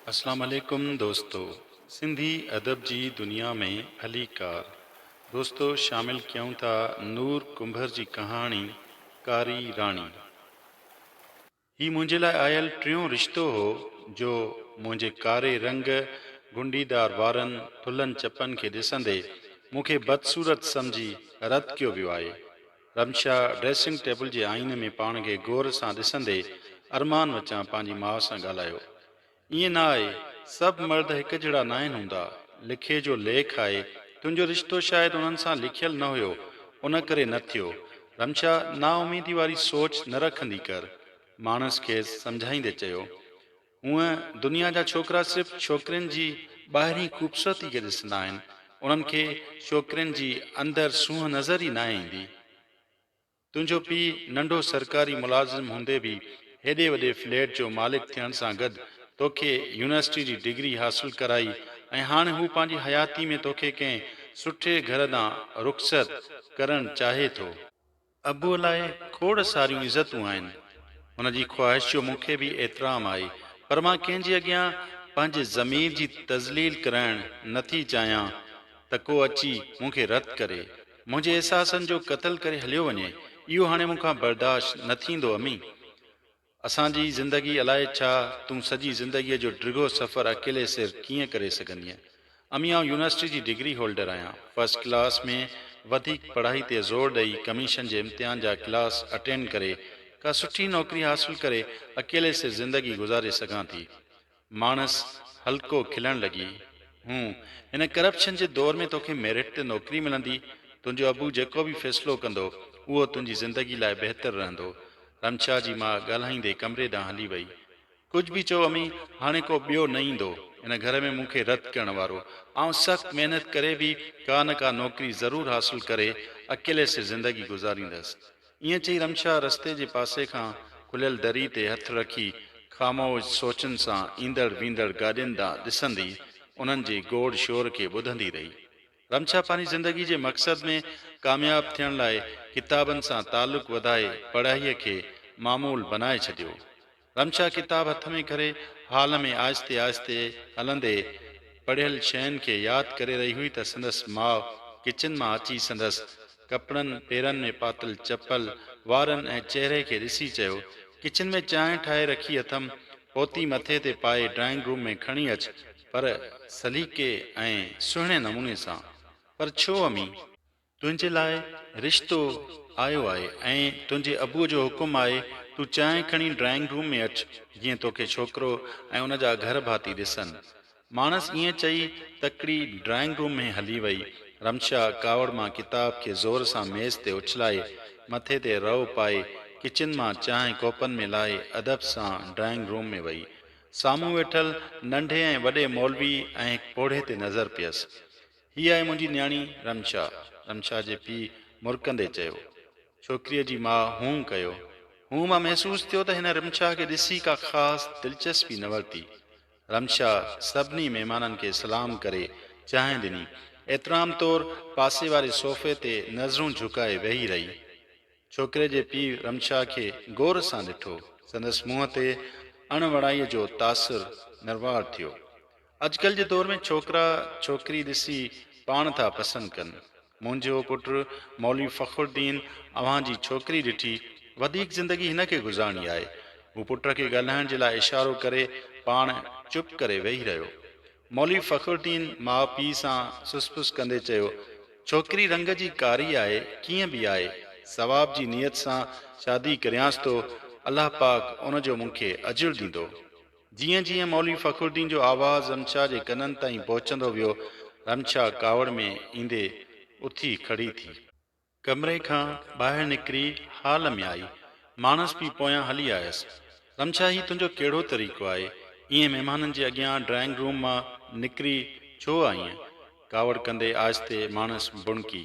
اسلام عليڪم دوستو سنڌي ادب جي دنيا ۾ ڀليڪار دوستو شامل ڪيون ٿا نور ڪنڀر جي ڪهاڻي ڪاري راڻي هي منهنجي لاء آيل ٽيون رشتو هو جو منهنجي ڪاري رنگ گهنڊيدار وارن ٿلهن چپن کي ڏسندي مون کي بدصورت سمجهي رد ڪيو ويو آهي رمشا ڊريسنگ ٽيبل جي آئيني ۾ پاڻ کي غور سان ڏسندي ارمان وچان پنهنجي ماء سان ڳالهايو. ائين نه آهي، سڀ مرد هڪ جهڙا ناهن هوندا. لکي جو ليک آهي، تنهنجو رشتو شايد انهن سان لکيل نه هيو، ان ڪري نه ٿيو. رمشا، نااميدي واري سوچ نه رکندي ڪر. ماڻس کيس سمجهائيندي چيو. هونء دنيا جا ڇوڪرا صرف ڇوڪرين جي ٻاهرين خوبصورتي کي ڏسندا آهن، انهن کي ڇوڪرين جي اندر سونهن نظر ئي ناهي ايندي. تنهنجو پيء ننڍو سرڪاري ملازم هوندي به هيڏي وڏي فليٽ جو مالڪ ٿيڻ سان گڏ توکي يونيورسٽي جي ڊگري حاصل ڪرائي ۽ هاڻي هو پنهنجي حياتي ۾ توکي ڪنهن سٺي گهر ڏانهن رخصت ڪرڻ چاهي ٿو. ابوء لاء کوڙ ساريون عزتون آهن. هن جي خواهش جو مون کي به احترام آهي، پر مان ڪنهن جي اڳيان پنهنجي ضمير جي تذليل ڪرائڻ نه ٿي چاهيان ته ڪو اچي مون کي رد ڪري، منهنجي احساسن جو قتل ڪري هليو وڃي، اهو هاڻي مون کان برداشت نه ٿيندو امي. اسان جي زندگي الائي ڇا، تون سڄي زندگيء جو ڊگهو سفر اڪيلي سر ڪيئن ڪري سگهندينء؟ امي آئون يونيورسٽي جي ڊگري هولڊر آهيان. فرسٽ ڪلاس ۾ وڌيڪ پڙهائي تي زور ڏئي ڪميشن جي امتحان جا ڪلاس اٽينڊ ڪري ڪا سٺي نوڪري حاصل ڪري اڪيلي سر زندگي گذاري سگهان ٿي. ماڻس هلڪو کلڻ لڳي. هون، هن ڪرپشن جي دور ۾ توکي ميرٽ تي نوڪري ملندي؟ تنهنجو ابو جيڪو به فيصلو ڪندو، اهو تنهنجي زندگي لاء بهتر رهندو. رمشا جي ماء ڳالهائيندي ڪمري ڏانهن هلي وئي. ڪجهه به چئو امي، هاڻي ڪو ٻيو نه ايندو ان گهر ۾ مون کي رد ڪرڻ وارو. آئون سخت محنت ڪري به ڪا نه ڪا نوڪري ضرور حاصل ڪري اڪيلي سر زندگي گذاريندس. ائين چئي رمشا رستي جي پاسي کان کليل دري تي هٿ رکي خاموش سوچن سان ايندڙ ويندڙ گاڏين ڏانهن ڏسندي انهن جي گوڙ شور کي ٻڌندي رهي. رمشا پنهنجي زندگي جي مقصد ۾ ڪامياب ٿيڻ لاء ڪتابن سان تعلق وڌائي پڙهائيء کي معمول بنائي ڇڏيو. رمشا ڪتاب هٿ ۾ ڪري هال ۾ آهستي آهستي هلندي پڙهيل شين کي ياد ڪري رهي هئي ته سندس ماء ڪچن مان اچي سندس ڪپڙن، پيرن ۾ پاتل چپل، وارن ۽ چهري کي ڏسي چيو، ڪچن ۾ چانهه ٺاهي رکي اٿم، پوتي مٿي تي پائي ڊرائنگ روم ۾ کڻي اچ، پر سليقي ۽ سهڻي نموني سان. پر ڇو امي؟ تنهنجي لاء رشتو آيو آهي ۽ تنهنجي ابوء جو حڪم آهي تون چانهه کڻي ڊرائنگ روم ۾ اچ جيئن توکي ڇوڪرو ۽ ان جا گهر ڀاتي ڏسن. ماڻس ائين چئي تڪڙي ڊرائنگ روم ۾ هلي وئي. رمشا ڪاوڙ مان ڪتاب کي زور سان ميز تي اڇلائي مٿي تي رئو پائي ڪچن مان چانهه ڪوپن ۾ لاهي ادب سان ڊرائنگ روم ۾ وئي. سامهون ويٺل ننڍي ۽ وڏي مولوي ۽ هڪ پوڙهي تي نظر پيس. هيء آهي منهنجي نياڻي رمشا. رمشا جي پيء مرڪندي چيو. ڇوڪريء جي ماء هون ڪيو. هون مان محسوس ٿيو ته هن رمشا کي ڏسي ڪا خاص دلچسپي نه ورتي. رمشا سڀني مهمانن کي سلام ڪري چانهه ڏني. احترام طور پاسي واري صوفي تي نظرون جهڪائي ويهي رهي. ڇوڪري جي پيء رمشا کي غور سان ڏٺو. سندس منهن تي اڻ وڻائيء جو تاثر نروار ٿيو. اڄڪلهه جي دور ۾ ڇوڪرا ڇوڪري ڏسي پاڻ ٿا پسند ڪن. منهنجو پٽ مولوي فخرالدين اوهان جي ڇوڪري ڏٺي، وڌيڪ زندگي هن کي گذارڻي آهي. هو پٽ کي ڳالهائڻ جي لاء اشارو ڪري پاڻ چپ ڪري ويهي رهيو. مولوي فخرالدين ماء پيء سان سس پس ڪندي چيو، ڇوڪري رنگ جي ڪاري آهي، ڪيئن به آهي، ثواب جي نيت سان شادي ڪريانس ٿو، الله پاڪ ان جو مون کي اجر ڏيندو. جيئن جيئن مولوي فخرالدين جو آواز رمشا جي ڪنن تائين پهچندو ويو، رمشا ڪاوڙ ۾ ايندي اٿي کڙي ٿي. ڪمري کان ٻاهر نڪري هال ۾ آئي. ماڻس به پويان هلي آيس. رمشا هي تنهنجو ڪهڙو طريقو آهي؟ ائين مهمانن جي اڳيان ڊرائنگ روم مان نڪري ڇو آئينء؟ ڪاوڙ ڪندي آهستي ماڻس بڻڪي.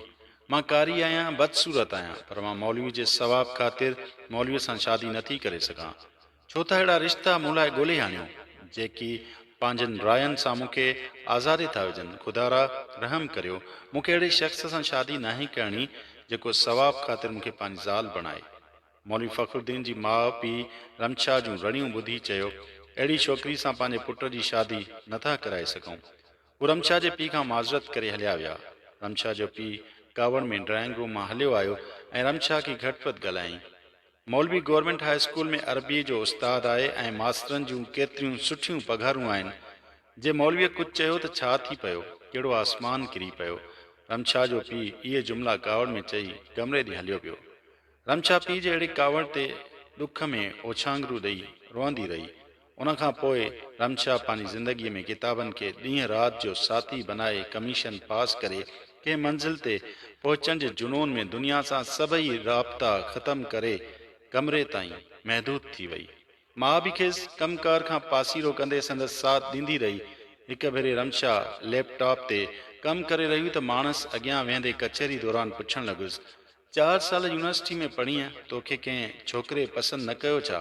مان ڪاري آهيان، بدصورت آهيان، پر مان مولوي جي ثواب خاطر مولوي سان شادي نٿي ڪري سگهان. ڇو ته اهڙا رشتا مون لاء ڳولي آڻيو، جيڪي پنهنجن راين سان مون کي آزاري ٿا وجهن. خدارا رحم ڪريو، مون کي اهڙي شخص سان شادي ناهي ڪرڻي، جيڪو ثواب خاطر مون کي پنهنجي زال بڻائي. مولوي فخرالدين جي ماء پيء رمشا جون رڙيون ٻڌي چيو، اهڙي ڇوڪري سان پنهنجي پٽ جي شادي نه ٿا ڪرائي سگهون. هو رمشا جي پيء کان معذرت ڪري هليا ويا. رمشا جو پيء ڪاوڙ ۾ ڊرائنگ روم مان هليو آيو ۽ رمشا کي گهٽ وڌ ڳالهايائين. مولوي گورنمينٽ هاء اسڪول ۾ عربيء جو استاد آهي ۽ ماسترن جون ڪيتريون سٺيون پگهارون آهن. جي مولويء ڪجهه چيو ته ڇا ٿي پيو، ڪهڙو آسمان ڪري پيو. رمشا جو پيء اهي جملا ڪاوڙ ۾ چئي ڪمري ڏي هليو ويو. رمشا پيء جي اهڙي ڪاوڙ تي ڏک ۾ اوڇانگرون ڏئي روئندي رهي. ان کان پوء رمشا پنهنجي زندگيء ۾ ڪتابن کي ڏينهن رات جو ساٿي بنائي ڪميشن پاس ڪري ڪنهن منزل تي پهچڻ جي جنون ۾ دنيا سان سڀئي رابطا ختم ڪري ڪمري تائين محدود ٿي وئي. ماء به کيس ڪم ڪار کان پاسيرو ڪندي سندس ساٿ ڏيندي رهي. هڪ ڀيري رمشا ليپ ٽاپ تي ڪم ڪري رهي هئي ته ماڻس اڳيان ويهندي ڪچهري دوران پڇڻ لڳس، چار سال يونيورسٽي ۾ پڙهينء، توکي ڪنهن ڇوڪري پسند نه ڪيو ڇا؟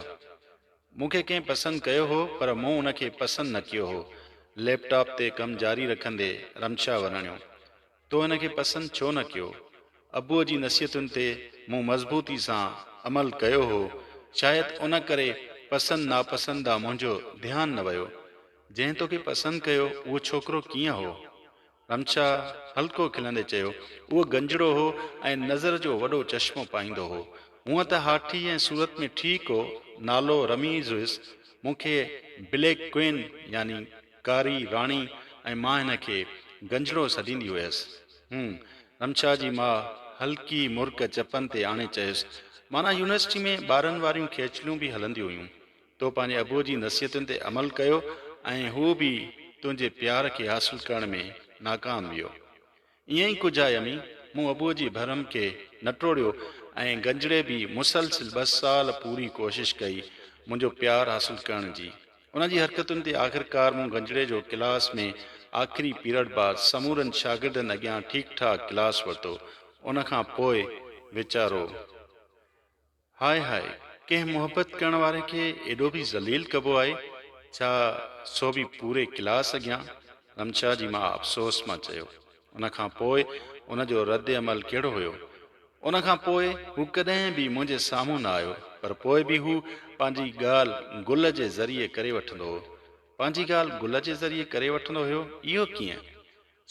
مون کي ڪنهن پسند ڪيو هو پر مون ان کي پسند نه ڪيو هو. ليپ ٽاپ تي ڪم جاري رکندي رمشا وراڻيو. تو هن کي پسند ڇو نه ڪيو؟ ابوء جي نصيحتن تي مون مضبوطي سان عمل ڪيو هو، شايد ان ڪري پسند ناپسند ڏانهن منهنجو ڌيان نه ويو. جنهن توکي پسند ڪيو اهو ڇوڪرو ڪيئن هو؟ رمشا هلڪو کلندي چيو، اهو گنجڙو هو ۽ نظر جو وڏو چشمو پائيندو هو. هونء ته هاٺي ۽ صورت ۾ ٺيڪ هو. نالو رميز هيس. مون کي بليڪ ڪوئين يعني ڪاري راڻي ۽ مان هن کي گنجڙو سڏيندي هيس. هون. رمشا جي ماء هلڪي مرڪ چپن تي آڻي چيس، معنيٰ يونيورسٽي ۾ ٻارن واريون کيچليون به هلنديون هيون. تو پنهنجي ابوء جي نصيحتن تي عمل ڪيو ۽ هو به تنهنجي پيار کي حاصل ڪرڻ ۾ ناڪام ويو. ائين ئي ڪجهه آهي امي، مون ابوء جي ڀرم کي نه ٽوڙيو ۽ گنجڙي به مسلسل ٻه سال پوري ڪوشش ڪئي منهنجو پيار حاصل ڪرڻ جي. ان جي حرڪتن تي آخرڪار مون گنجڙي جو ڪلاس ۾ آخري پيرڊ بعد سمورن شاگردن اڳيان ٺيڪ ٺاڪ ڪلاس ورتو. ان کان پوء ويچارو. هاء هاء، ڪنهن محبت ڪرڻ واري کي ايڏو به ذليل ڪبو آهي ڇا، سو به پوري ڪلاس اڳيان؟ رمشا جي ماء افسوس مان چيو. ان کان پوء ان جو رد عمل ڪهڙو هيو؟ ان کان پوء هو ڪڏهن به منهنجي سامهون نه آيو، پر پوء به هو پنهنجي ڳالهه گل جي ذريعي ڪري وٺندو هو. پنهنجي ڳالهه گل جي ذريعي ڪري وٺندو هيو؟ اهو ڪيئن؟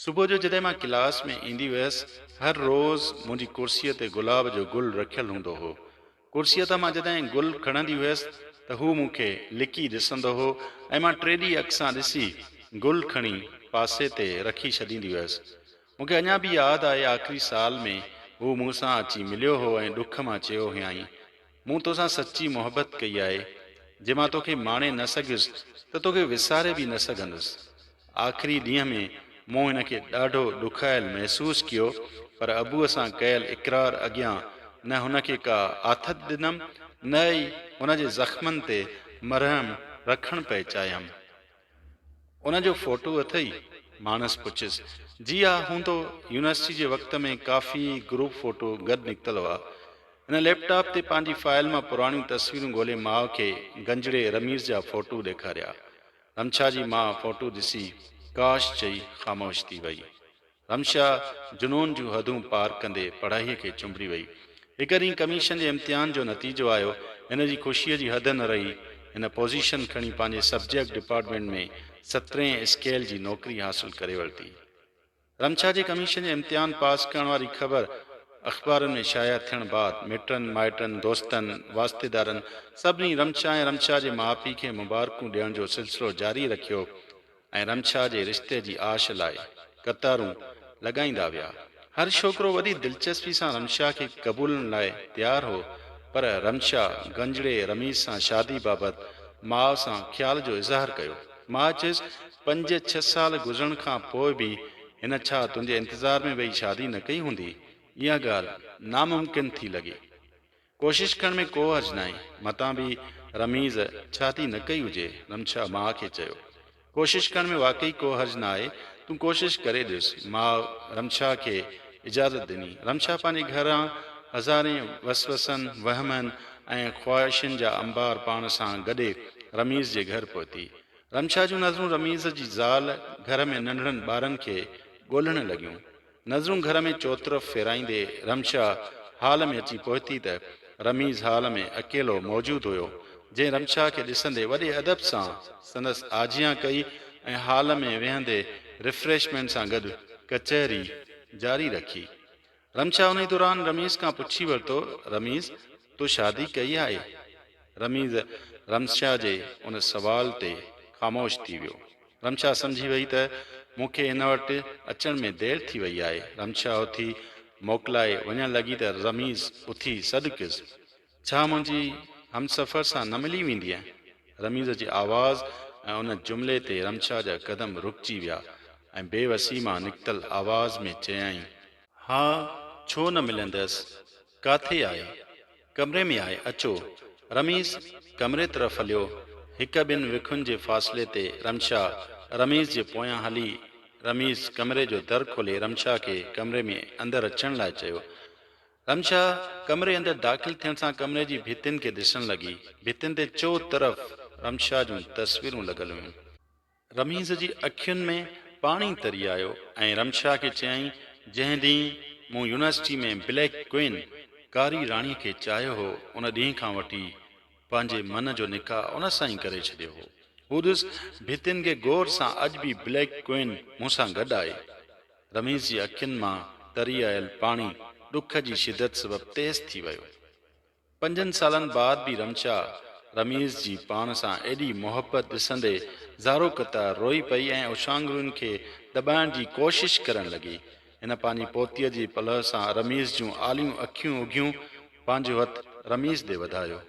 صبح جو جڏهن مان ڪلاس ۾ ايندي هيس، هر روز منهنجي ڪرسيء تي گلاب جو گل رکيل هوندو هو. ڪرسيء تان مان جڏهن گل کڻندي هيس ته هو مون کي لڪي ڏسندو هو ۽ مان ٽيڏي اک سان ڏسي گل کڻي پاسي تي رکي ڇڏيندي هيس. مون کي اڃا به ياد آهي آخري سال ۾ هو مون سان اچي مليو هو ۽ ڏک مان چيو هيائين، مون توسان سچي محبت ڪئي آهي، جي مان توکي ماڻي نه سگهيس ته توکي وساري به نه سگهندس. آخري ڏينهن ۾ مون هن کي ڏاڍو ڏکايل محسوس ڪيو، پر ابوء سان ڪيل اقرار اڳيان نه هن کي ڪا آٿت ڏنم، نه ئي هن جي زخمن تي مرهم رکڻ پئي چاهيم. ان جو فوٽو اٿئي؟ ماڻس پڇيس. جي ها هوندو، يونيورسٽي جي وقت ۾ ڪافي گروپ فوٽو گڏ نڪتل هئا. هن ليپ ٽاپ تي پنهنجي فائل مان پراڻيون تصويرون ڳولي ماء کي گنجڙي رميز جا فوٽو ڏيکاريا. رمشا جي ماء فوٽو ڏسي ڪاش چئي خاموش ٿي وئي. رمشا جنون جون حدون پار ڪندي پڙهائيء کي چنبڙي وئي. هڪ ڏينهن ڪميشن جي امتحان جو نتيجو آيو. هن جي خوشيء جي حد نه رهي. هن پوزيشن کڻي پنهنجي سبجيڪٽ ڊپارٽمينٽ ۾ سترهين اسڪيل جي نوڪري حاصل ڪري ورتي. رمشا جي ڪميشن جي امتحان پاس ڪرڻ واري خبر اخبارن ۾ شايع ٿيڻ بعد مٽن، مائٽن، دوستن، واسطيدارن سڀني رمشا ۽ رمشا جي ماء پيء کي مبارڪون ڏيڻ جو سلسلو جاري رکيو. ۽ رمشا جي رشتي جي آش لاء قطارون لڳائيندا ويا. هر ڇوڪرو وڏي دلچسپي سان رمشا کي قبولڻ لاء تيار هو، پر رمشا گنجڙي رميز سان شادي بابت ماء سان خيال جو اظهار ڪيو. ماء چيس، پنج ڇهه سال گذرڻ کان پوء به هن ڇا تنهنجي انتظار ۾ ويهي شادي نه ڪئي هوندي؟ اها ڳالهه ناممڪن ٿي لڳي. ڪوشش ڪرڻ ۾ ڪو حرج ناهي، متان به رميز ڇاتي نه ڪئي هجي، رمشا ماء کي چيو. ڪوشش ڪرڻ ۾ واقعي ڪو حرج نه آهي، تون ڪوشش ڪري ڏس. ماء رمشا کي اجازت ڏني. رمشا پنهنجي گهران هزارين وسوسن، وهمن ۽ خواهشن جا انبار پاڻ سان گڏي رميز جي گهر پهتي. رمشا جون نظرون رميز جي زال گهر ۾ ننڍڙن ٻارن کي ڳولڻ لڳيون. نظرون گهر ۾ چوطرف ڦيرائيندي رمشا هال ۾ اچي پهتي ته رميز هال ۾ اڪيلو موجود هيو. جنهن رمشا کي ڏسندي وڏي ادب سان سندس آجيان ڪئي ۽ هال ۾ ويهندي ريفريشمينٽ سان گڏ ڪچهري جاري رکي. رمشا انهي دوران رميز کان پڇي ورتو، رميز، تو شادي ڪئي آهي؟ رميز رمشا جي ان سوال تي خاموش ٿي ويو. رمشا سمجهي وئي ته مون کي هن وٽ اچڻ ۾ دير ٿي وئي آهي. رمشا اٿي موڪلائي وڃڻ لڳي ته رميز اٿي سڏ ڪيس، ڇا منهنجي همسفر سان نه ملي ويندينء؟ رميز جي آواز ۽ ان جملي تي رمشا جا قدم رڪجي ويا ۽ بي وسي مان نڪتل آواز ۾ چيائين. ها، ڇو نه ملندس، ڪاٿي آهي؟ ڪمري ۾ آهي، اچو. رميز ڪمري طرف هليو. هڪ ٻن وکن جي فاصلي تي رمشا رميز جي پويان هلي. رميز ڪمري جو در کولي رمشا کي ڪمري ۾ اندر اچڻ لاء چيو. رمشا ڪمري اندر داخل ٿيڻ سان ڪمري جي ڀتين کي ڏسڻ لڳي. ڀتين تي چو طرف رمشا جون تصويرون لڳل هيون. رميز جي اکين ۾ پاڻي تري آيو ۽ رمشا کي چيائين، جنهن ڏينهن مون يونيورسٽي ۾ بليڪ ڪوئين، ڪاري راڻي، کي چاهيو هو، ان ڏينهن کان وٺي پنهنجي من جو نڪاح ان سان ئي ڪري ڇڏيو هو. هو ڏس، ڀتين کي غور سان اڄ به بليڪ ڪوئين مون سان گڏ آهي. رميز جي اکين مان تري آيل پاڻي ڏک جي شدت سبب تيز ٿي ويو. پنجن سالن بعد به رمشا رميز جي پاڻ سان ايڏي محبت ڏسندي زارو قطار روئي پئي ۽ اوڇانگرين کي دٻائڻ جي ڪوشش ڪرڻ لڳي. هن پنهنجي پوتيء جي پلئه سان رميز جون آليون اکيون اگهيون، پنهنجو هٿ رميز ڏي وڌايو.